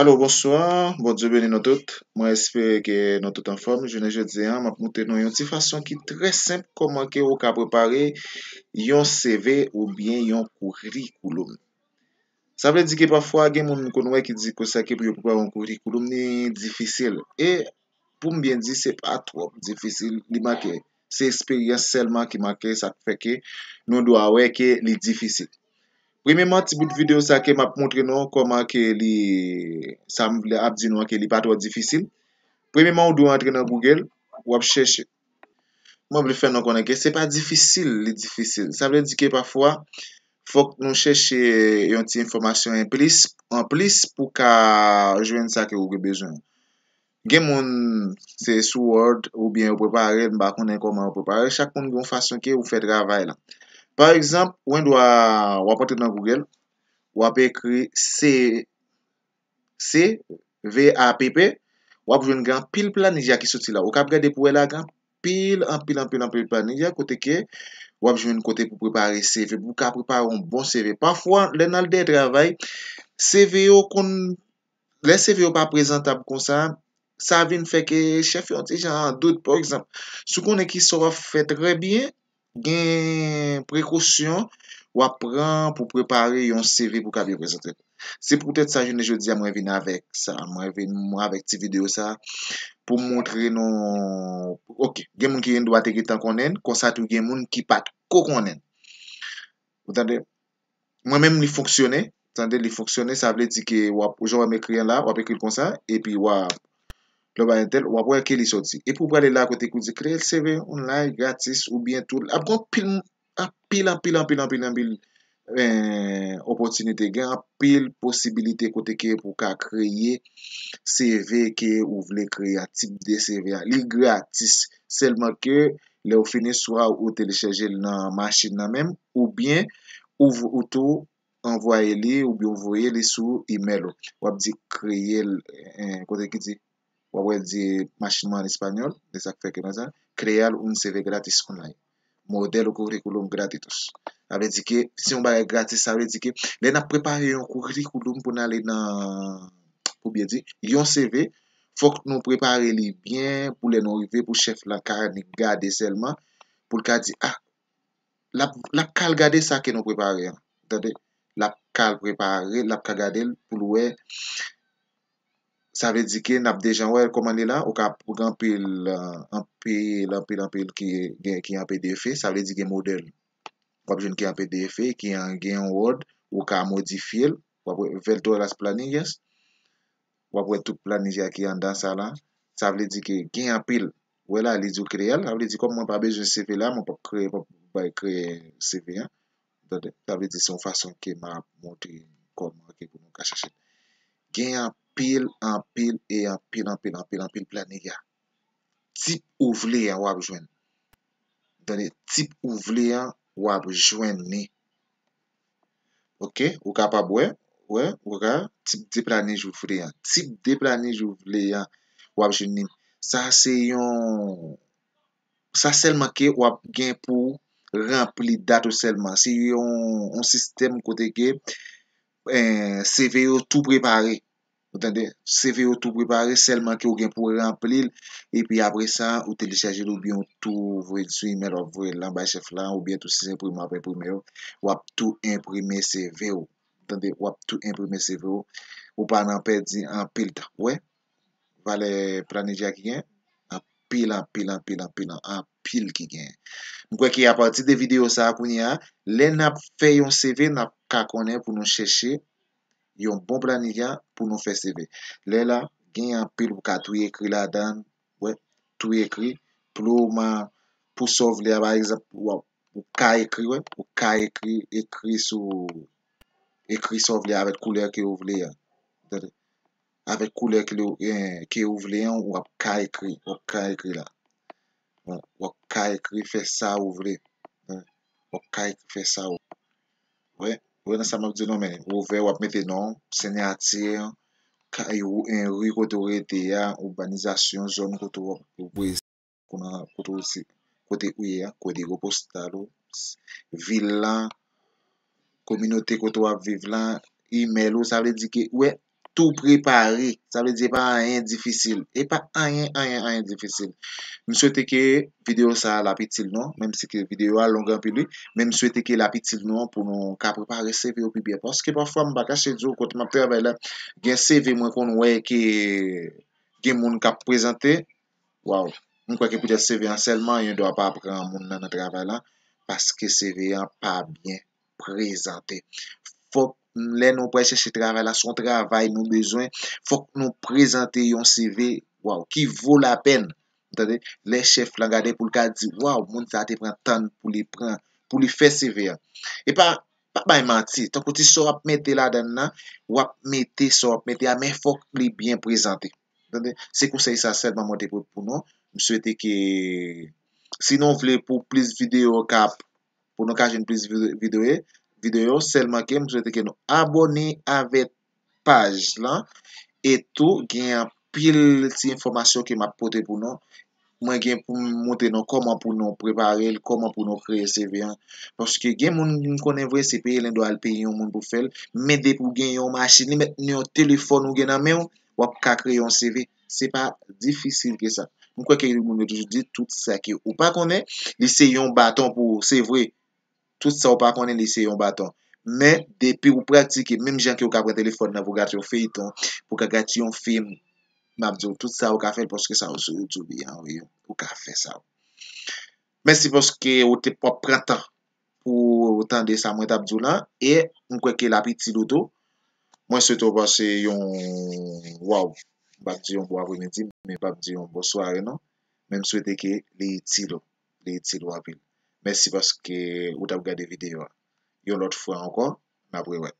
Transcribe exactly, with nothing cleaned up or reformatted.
Alo, bonswa, Bondye beni nou tout. Mwen espere ke nou tout anfòm. Jounen jodi a, m ap montre nou yon ti fason ki trè senp kòman ke ou ka prepare yon C V oubyen yon kourikoulòm. Sa vle di ke pafwa gen moun m konn wè ki di konsa ke pou yo prepare yon kourikoulòm li difisil. E pou m byen di, se pa twòp difisil, li manke. Se eksperyans sèlman ki manke, sa k fè ke nou dwa wè ke li difisil. Premyeman, ti bout videyo sa ke m ap montre nou kòman ke li, sa m vle ap di nou an ke li pa twò difisil. Premyeman, ou dwe antre nan Google, w ap chèche. Mwen vle fè nou konnen ke se pa difisil, li difisil. Sa vle di ke pafwa, fòk nou chèche yon ti enfòmasyon anplis, anplis pou ka jwenn sa ke ou gen bezwen. Gen moun, se sou Word, oubyen yo prepare l, m pa konnen kòman yo prepare l. Chak moun gen yon fason ke ou fè travay la. Pa egzanp, ou gen dwa, w ap antre nan Google, w ap ekri C, C V A P P, w ap jwenn gen anpil planija ki soti la. Ou ka ap gade pou wè la, gen anpil, anpil, anpil, anpil planija kote ke w ap jwenn kote pou prepare C V, pou ka prepare yon bon C V. Pafwa, lè n al dèyè travay, C V yo konn, lè C V yo pa prezantab konsa, sa vin fè ke chèf yo yon ti jan an dout. Pa egzanp, si w konnen kisa w ap fè trè byen, gen prekosyon w ap pran pou prepare yon C V pou ka byen prezante l. Se poutèt sa, jounen jodi a, mwen vin avèk sa. Mwen vin avèk ti videyo sa pou montre nou. Ok, gen moun ki gen dwa te gentan konnen l, konsa tou gen moun ki pa t ko konnen l. Ou tande? Mwen menm, li fonksyone. Tande, li fonksyone, sa vle di ke w ap, jan w wè m ekri an la, w ap ekri l konsa, epi w ap, lè w bay entè, w ap wè ke li soti. Epi w prale la kote ki di kreye C V online gratis oubyen tou. Ap gen anpil, anpil, anpil, anpil, anpil, anpil, eh, opòtinite. Gen anpil posibilite kote ke pou w ka kreye C V ke ou vle kreye a, tip de C V a. Li gratis. Sèlman ke lè w fini, swa ou telechaje l nan machin nan menm, oubyen ou, ou tou anvwaye li oubyen w voye li sou imèl ou. W ap di kreye l, eh, kote ki di, w ap wè l di machin mwen an espanyòl, se sa k fè ke nan sa, crear un C V gratis online. Modelo curriculum gratuitos. Sa vle di ke, se yon bagay gratis, sa vle di ke, lè n ap prepare yon curriculum pou n ale nan, pou byen di, yon C V, fòk nou prepare li byen, pou lè nou rive, pou chèf la ka annik gade sèlman, pou l ka di, ah, l ap, l ap ka al gade sa ke nou prepare an. Tande, l ap ka al prepare, l ap ka gade l pou l wè. Sa vle di ke n ap deja wè kòman li la, ou ka gen anpil, eh, anpil, anpil, anpil ki gen, ki an P D F, sa vle di gen modèl. W ap jwenn ki an P D F, ki an, gen yon Word, ou ka modifye l, w ap wè ver todas las planillas, w ap wè tout planija ki anndan sa la. Sa vle di ke gen anpil. Ou wè la, li di w kreye l, sa vle di kòm mwen pa bezwen C V la, mwen p ap kreye, p ap bay kreye C V an. Tande, sa vle di se yon fason ke m ap montre kòman ke pou nou ka chache. Gen anpil, anpil e anpil, anpil, anpil, anpil planija. Tip ou vle an, w ap jwenn. Tande, tip ou vle an, w ap jwenn li. Ok, ou kapab wè, wè, ou ka, tip de planij ou vle an. Tip de planij ou vle an, w ap jwenn li. Sa se yon, sa sèlman ke w ap gen pou ranpli dat ou sèlman. Se yon, yon sistèm kote ke, eh, C V yo tou prepare. Ou tande? C V yo tou prepare, sèlman ke ou gen pou ranpli l, epi apre sa, ou telechaje l oubyen ou tou voye l sou imèl, w ap voye l la bay chèf la, oubyen tou si se enprime w ap enprime yo, w ap tou enprime C V w. Ou tande? W ap tou enprime C V w. Ou pa nan pèdi anpil tan. Ou wè? Valè planija ki gen? Anpil, anpil, anpil, anpil, anpil ki gen. M kwè ke apati de videyo sa a kounye a, lè n ap fè yon C V, n ap ka konnen pou nou chèche yon bon planija pou nou fè C V. Lè la, gen anpil ou ka tou ekri ladan, wè, tou ekri, pou loma, pou sa w vle a, pa egzanp, w ap, ou ka ekri, wè, ou ka ekri, ekri sou, ekri sa w vle avèk koulè ke w vle a. Tande? Avèk koulè ke w, eh, ke w vle an, w ap ka ekri, w ap ka ekri la. Bon, w ap ka ekri, fè sa ou vle. Hein, w ap ka ekri, fè sa ou vle. Wè, wè nan sa m ap di nou, men, ou ouvè, w ap mete non, siyati, kay ou, en, ri kote w rete a, ibanizasyon, zòn kote w ap, ou, kote w, kote w ye a, kodigo postal ou, s-, vil la, kominote kote w ap viv la, imèl ou, sa vle di ke, wè, tou prepare. Sa vle di, e pa anyen difisil. E pa anyen, anyen, anyen difisil. M swete ke videyo sa a l ap itil nou, menm si ke videyo a long anpil, wi, men m swete ke l ap itil nou pou nou ka prepare C V yo pi byen. Paske pafwa, m pa kache di w, kote m ap travay la, gen C V mwen konn wè ke gen moun k ap prezante. Waw, m kwè ke poutèt C V an sèlman, yo dwa pa pran moun nan nan travay la, paske C V an pa byen prezante. Fòk lè nou pral chèche travay la, se yon travay nou bezwen, fòk nou prezante yon C V, waw, ki vo lapèn. Tande, lè chèf lan gade pou l ka di, waw, moun sa te pran tan pou li pran, pou li fè C V a. E pa, pa bay manti, tankou ti sa w ap mete ladan l nan, w ap mete sa w ap mete a, men fòk li byen prezante. Tande, se konsèy sa sèlman mwen te pote pou nou. M swete ke si nou vle pou plis videyo k ap, pou nou ka jwenn plis vide- videyo, videyo, sèlman ke m swete ke nou abòne avèk paj lan, e tou gen anpil ti enfòmasyon ke m ap pote pou nou. Mwen gen pou m montre nou kòman pou nou prepare l, kòman pou nou kreye C V an. Paske gen moun m konnen vre, se peye lendwa al peye yon moun pou fè l, men depi w gen yon machin, li mèt nan yon telefòn ou gen nan men w, w ap ka kreye yon C V. Se pa difisil ke sa. M kwè ke moun yo toujou di, tout sa ke ou pa konnen, li se yon baton pou ou. Se vre, tout sa ou pa konnen, li se yon baton. Men, depi ou pratike, menm jan ke ou ka pran telefòn nan pou gade yon feyton, pou ka gade yon fim, m ap di w, tout sa ou ka fè l paske sa yo sou YouTube an, wi, ou ka fè sa. Mèsi paske ou te pran tan pou tande sa mwen t ap di w lan, e m kwè ke l ap itil ou tou. Mwen swete w pase yon, waw, m p ap di yon bon apremidi, men m p ap di yon bon sware non, men m swete ke li itil ou, li itil ou anpil. Mèsi paske ou t ap gade videyo a. Yon lòt fwa ankò, n ap rewè.